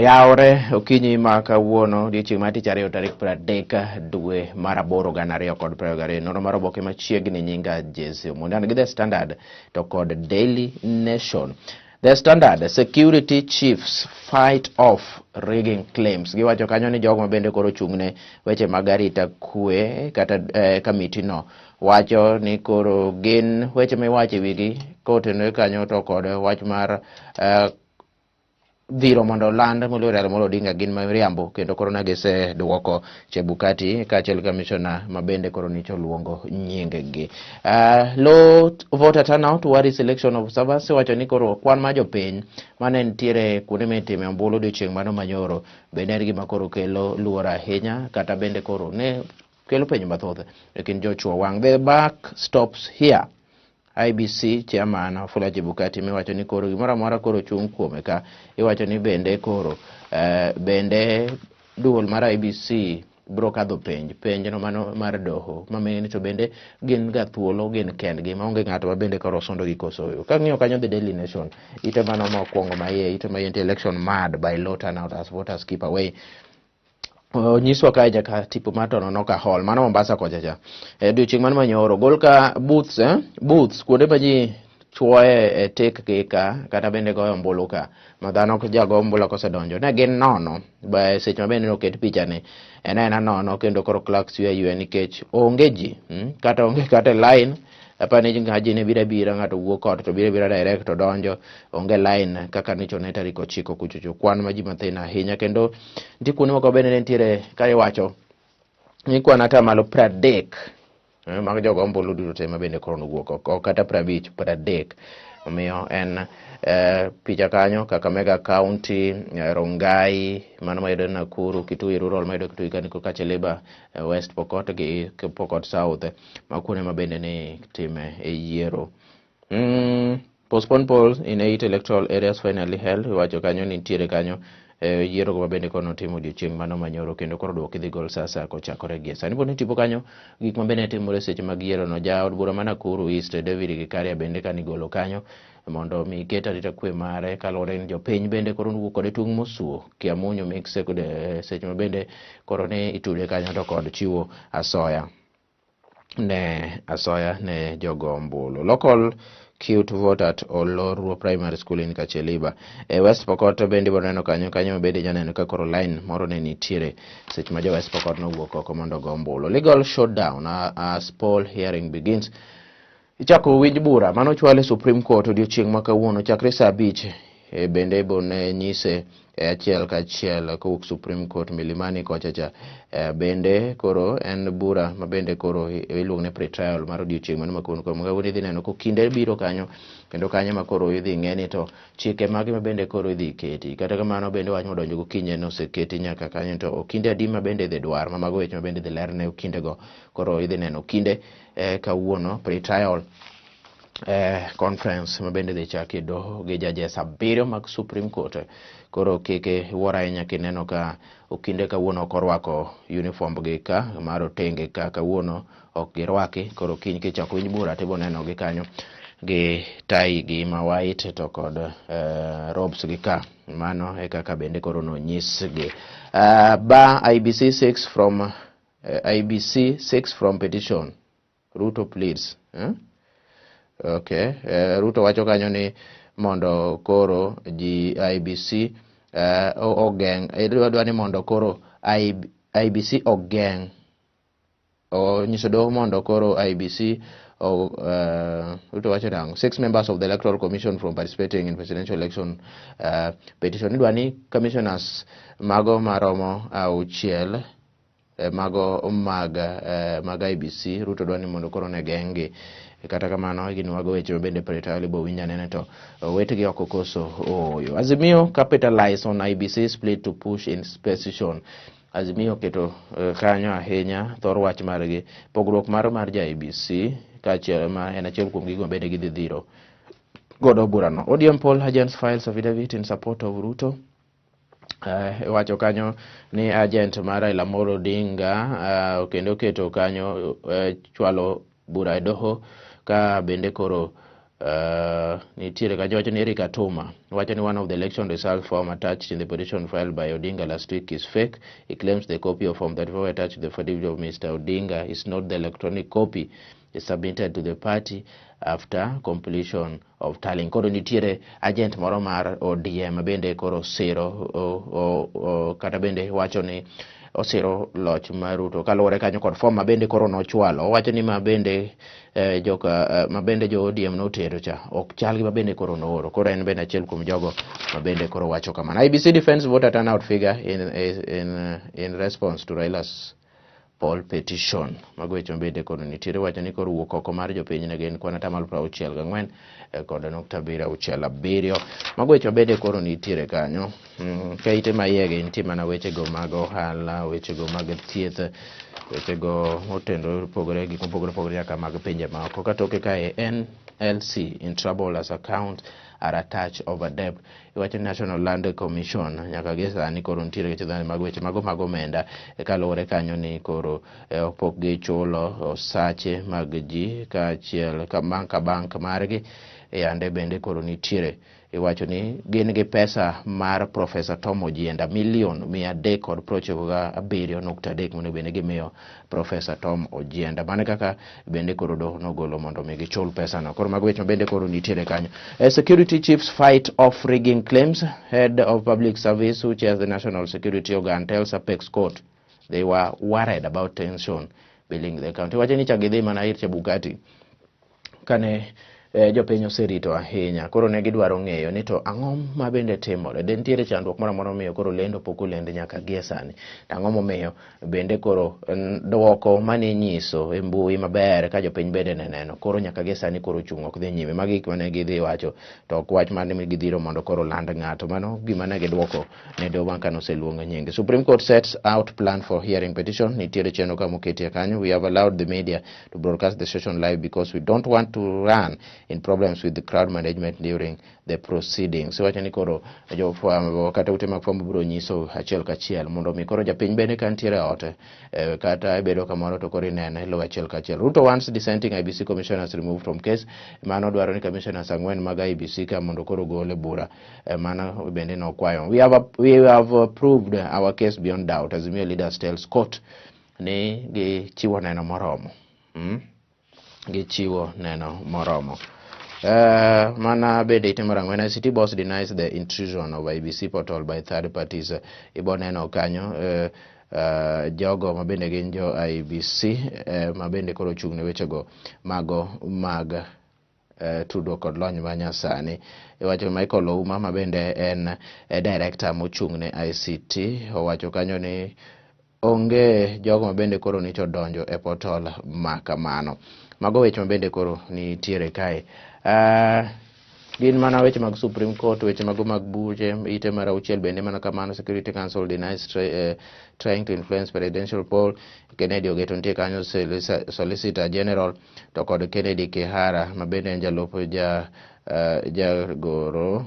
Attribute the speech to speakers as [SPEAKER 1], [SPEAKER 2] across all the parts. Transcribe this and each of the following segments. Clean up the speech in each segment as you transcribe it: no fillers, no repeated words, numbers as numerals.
[SPEAKER 1] Oyawre okinyi ma kawuono, odiechieng' mar tich ariyo, tarik 30 dwe mar aboro 2022. Nonro mar oboke machiegni, nyinga Jesse Omondi. An gi The Standard to kod Daily Nation. The Standard: security chiefs fight off rigging claims. Giwacho kanyo ni jogo ma bende koro ochung'ne weche mag arita kwe kata kamiti no wacho ni koro gin weche miwacho e wigi kotenore kanyo to kod wach mar dhiro mondo oland moluor Raila Amolo Odinga gin miriambo, kendo koro ne giseduoko Chebukati kaachiel gi commissioner ma bende koro nyicha oluongo nying-gi. Low voter turnout worries election observers. Iwacho ni koro kwan mar jopiny mane nitiere kuonde mitime ombulu odiochieng' mano manyoro bende en gima koro kelo luoro ahinya, kata bende koro ne kelo penjo mathoth e kind jochuo wang'. The buck stops here. IEBC chairman Wafula Chebukati miwacho ni koro gimoro amora koro chung' kuome ka iwacho ni bende koro bende duol mar IEBC biro kadho penj, penj no mano mar doho mameni, to bende gin ga thuolo gin kendgi maonge ng'ato ma bende koro sundo gi kosoyo. Kang'iyo kanyo The Daily Nation, ite mano mokwongo maiye, ite maiye nitie "Election marred by low turnout as voters keep away". Onyiswa kae nyaka tipo mar Tononoka Hall mano Mombasa kocha cha e odiochieng' mano manyoro gol ka booths, booths kuonde ma ji chuoye e tik gi ka kata bende goyo ombulu ka ma dhano ok jago ombulu kosedonjo ne gin nono. Ba seche ma bende noket picha ni en aena nono, kendo koro clerks ywe ywe nikech onge ji, Kata onge kata e line. Apani ng'a ji ne biro abira, ng'ato wuok ot to biro abira direct to donjo, onge line kaka nichone tarik 9 kuchocho. Kwan ma ji mathin ahinya, kendo nitie kuonde moko bende ne nitiere ka iwacho ni kwan 30% mag jogo ombulu duto te ma bende koro nowuok oko, ok kata 50, 30. Omiyo en picha kanyo Kakamega County, Rongai mano mayudore Nakuru, Kitui Rural mayudore Kitui kaniko, Kacheliba, West Pokot gi Pokot South, ma kuonde ma bende ni time e yiero. Postponed polls in eight electoral areas finally held. Iwacho kanyo ni nitiere kanyo yiero go mabende kono timo odiochieng' mano manyoro, kendo koro duoko idhi gol sasa kochakore gie sani. Pod tipo kanyo gik ma bende timore seche mag yiero no. Jaod bura ma Nakuru East David Gikaria bende kanigolo kanyo mondo mi ket arita kwe mare, kaluwore ni jopiny bende koro nowuok kode tung' mosuo Kiamunyo mix kod seche ma bende koro ne itude kanyo to kod chiwo asoya ne jogo ombulu. Local queue to vote at Olorwo Primary School in Kacheliba. E West Pokot bende ibiro neno kanyo, kanyo bende inyalo neno ka koro line moro ne nitiere seche ma jo West Pokot nowuok oko mondo ogo ombulu. Legal showdown as poll hearing begins. Ichako winj bura mano ochwal e Supreme Court odiochieng' ma kawuono chakre saa 5. Bende ibo ne nyise achiel kachiel kowuok Supreme Court Milimani kocha cha. Bende koro en bura ma bende koro iluongo ni pre-trial mar odiochieng' mano ma kawuono. Koro kawuono idhi neno ko kinde biro kanyo, kendo kanyo ma koro idhi ng'e ni to chike mage ma bende koro idhi keti. Kata kamano bende wach modonjo gokinyi en oseketi nyaka kanyo to okinde adi ma bende idhi dwar ma mago weche ma bende idhi lerne okindego. Koro idhi neno okinde kawuono pre-trial conference ma bende dhi chaki e doho gi judges abiriyo mag Supreme Court. Koro kik iwuor ahinya kineno ka okinde kawuono ok orwako uniform gi ka mar otenge ka, kawuono ok girwaki. Koro kiny kichako winj bura tibo neno gi kanyo gi tai gi ma white to kod robes gi ka. Mano e kaka bende koro nonyisgi. Ba IEBC 6 from IEBC 6 from petition Ruto pleads, eh? Okay. Ruto wacho kanyo ni mondo koro ji IEBC ogeng', idwa ni mondo koro IEBC ogeng', onyiso doho mondo koro IEBC Ruto wacho nang'o? Six members of the Electoral Commission from participating in presidential election petition. Idwa ni commissioners mago maromo 6 mago mag IEBC, Ruto dwa ni mondo koro ne geng'gi. Kata kamano gin mago weche ma bende pre-trial ibo winj anene to wetgi oko koso ooyo. Azimio capitalize on IEBC split to push in petition. Azimio oketo kanyo ahinya thor wach margi pogruok mar jo IEBC kaachiel ma en achiel kuom gigo ma bende gidhi dhiro godo burano. ODM poll agents files affidavit in support of Ruto. Iwacho kanyo ni agent mar Raila Amolo Odinga kendo oketo kanyo chwalo bura e doho ka bende koro Nitiere kanyo wacho ni Eric Atuma wacho ni one of the election results form attached in the petition filed by Odinga last week is fake. He claims the copy of Form 34 attached to the affidavit of Mr. Odinga is not the electronic copy is submitted to the party after completion of tallying. Koro nitiere agent moro mar ODM bende koro siro o, kata bende wacho ni osiro loch mar Ruto kaluwore kanyo kod form ma bende koro nochwalo. Owacho ni ma bende joka ma bende jo ODM notero cha ok chal gi ma bende koro nooro. Koro en bende achiel kuom jogo ma bende koro wacho kamano. IEBC defends voter turnout figure in response to Raila's poll petition. Mago weche mabende koro nitiere wacho ni koro wuok oko mar jopiny ne gin kwan 64 kod .767. Mago weche mabende koro nitiere kanyo. Ka ite ma iye gi nitie mana wechego mag ohala, wechego mag thieth, wechego motenore opogore, gik mopogore opogore nyaka mag pinje maoko. Katoke kae, NLC in trouble as account are attached over debt. Iwacho ni National Land Commission nyaka gi sani koro nitiere weche mag weche mago mag omenda kaluwore kanyo ni koro pok gichulo osache mag ji kaachiel ka bank ka bank margi yande bende koro nitiere. Iwacho ni gin gi pesa mar Professor Tom Ojienda milion 397.3 monego bed ni gimiyo Professor Tom Ojienda. Mano kaka bende koro doho nogolo mondo mi gichul pesa no. Koro mago weche bende koro nitiere kanyo. Security chiefs fight off rigging claims. Head of public service who chairs the National Security Organ tells Apex Court they were worried about tension building the county. Wacho ni chak gidhi mana ir Chebukati kane jopiny oserito ahinya. Koro ne gidwaro ng'eyo ni to ang'o ma bende timore, de nitiere chandruok moro amora momiyo koro lendo pok olend nyaka gie sani, to ang'o momiyo bende koro dwoko mane inyiso e mbui maber ka jopiny bende ne neno koro nyaka gie sani koro chung' ok dhi nyime. Magi gik mane gidhi wacho, to ok wach mane gidhiro mondo koro land ng'ato. Mano gima ne gidwoko ne doho bang' kane oseluong nyinge. Supreme Court sets out plan for hearing petition. Nitiere chenro kama oketie kanyo. We have allowed the media to broadcast the session live because we don't want to run in problems with the crowd management during the proceedings. Iwacho ni koro jofwambo kata ute mag fwambo biro nyiso achiel kachiel mondo mi koro japiny bende ka nitiere e ot kata ibedo kamoro to koro inene luwo achiel kachiel. Ruto wants dissenting IEBC commissioners removed from case. Mano dwaro ni commissioners ang'wen mag IEBC ka mondo koro gol e bura. Mano bende nokwayo. We have proved our case beyond doubt. Azimio leaders tells court ni gichiwo neno moromo. Gichiwo neno moromo. Mana bende ite mar ang'wen, ICT boss denies the intrusion of IEBC portal by third parties. Ibo neno kanyo jogo mabende gin jo IEBC mabende koro ochung' ne wechego mago mag tudruok kod lony manyasani. Iwacho Michael Ouma mabende en director mochung' ne ICT owacho kanyo ni onge jogo mabende koro nyocha odonjo e portal ma kamano. Mago weche mabende koro nitiere kae. Gin mana weche mag Supreme Court, weche mago mag buche, ite mar auchiel bende mana kamano. Security Council denies trying to influence presidential poll. Kennedy Ogeto nitie kanyo, Solicitor General, to kod Kennedy Kihara ma bende en jalup ja jagoro,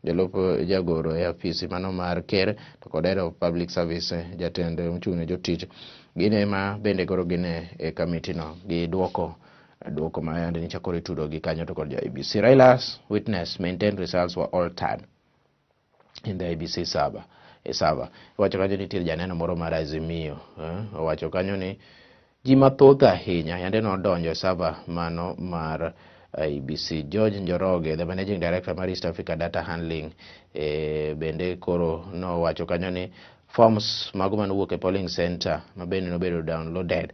[SPEAKER 1] jalup jagoro e apisi mano mar ker, to kod head of public service, jatend mochung' ne jotich. Gin ema bende koro gin e kamiti no giduoko duoko ma yande nyocha koro itudo gi kanyo to kod jo IEBC. Raila's witness maintained results were altered in the IEBC server. E server. Iwacho kanyo nitie janeno moro mar Azimio. Owacho kanyo ni ji mathoth ahinya yande nodonjo e server mano mar IEBC. George Njoroge, the managing director mar East Africa Data Handling, bende koro nowacho kanyo ni forms mago manowuok e polling center ma bende nobedo downloaded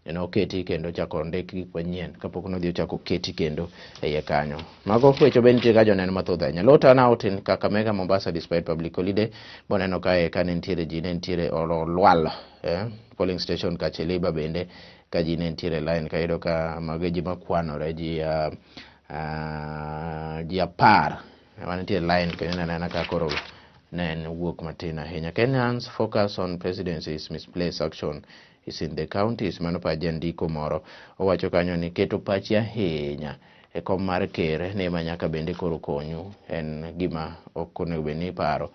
[SPEAKER 1] noketi kendo ochako ndik gik manyien kapok nodhi ochako keti kendo e iye kanyo. Mago weche be nitie ka joneno mathoth ahinya. Low turnout in Kakamega, Mombasa despite public holiday. Boneno kae ka ne nitiere ji ne nitiere olwal polling station Kacheliba bende ka ji ne nitiere line kayudo ka mago ji makwanore ji 10 ema nitie line kendo ineno anena ka koro ne en wuok matin ahinya. Kenyans focus on presidency is misplaced, action is in the counties. Mano pa jandiko moro owacho kanyo ni keto pachi ahinya e kom mar ker ne ma nyaka bende koro konyu en gima ok onego bed ni iparo.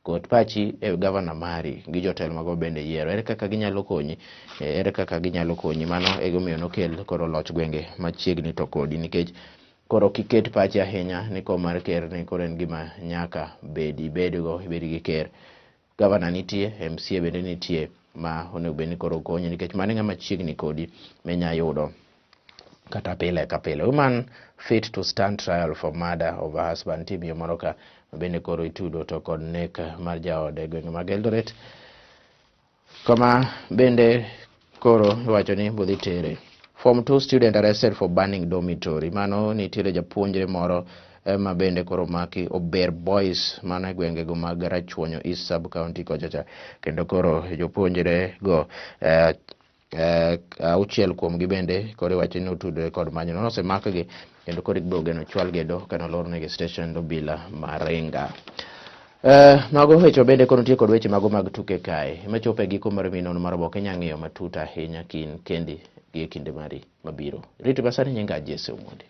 [SPEAKER 1] Ket pachi e gavana mari gi jotelo mago bende yiero. Ere kaka ginyalo konyi? Ere kaka ginyalo konyi? Mano e gimomiyo nokel koro loch gwenge machiegni to kodi nikech Koro kik ket pachi ahinya ni kom mar ker ni koro en gima nyaka bed ibedgo, ibed gi ker. Gavana nitie, MCA bende nitie ma onego bed ni koro konyi nikech mano e ng'ama chiegni kodi minya yudo kata pile ka pile. Woman fit to stand trial for murder of her husband. Nitie miyo moro ka ma bende koro itudo to kod nek mar jaode e gwenge mag Eldoret. Kama bende koro iwacho ni bodhi tere. Form 2 student arrested for burning dormitory. Mano nitiere japuonjre moro ma bende koro maki Ober Boys mano e gwengego mag Rachuonyo East Sub County kocha cha. Kendo koro jopuonjre go auchiel kuomgi bende koro iwacho ni otudore kod manyo. Nosemakgi kendo koro ibiro geno chwalgi e doho kendo olornegi station obila Maringa. Mago weche bende koro nitie kod weche mago mag tuke kae. Machopo e giko mar minono mar oboke inya ng'iyo matut ahinya kin kendi gi e kinde mari mabiro. Rito masani nyinga Jesse Omondi.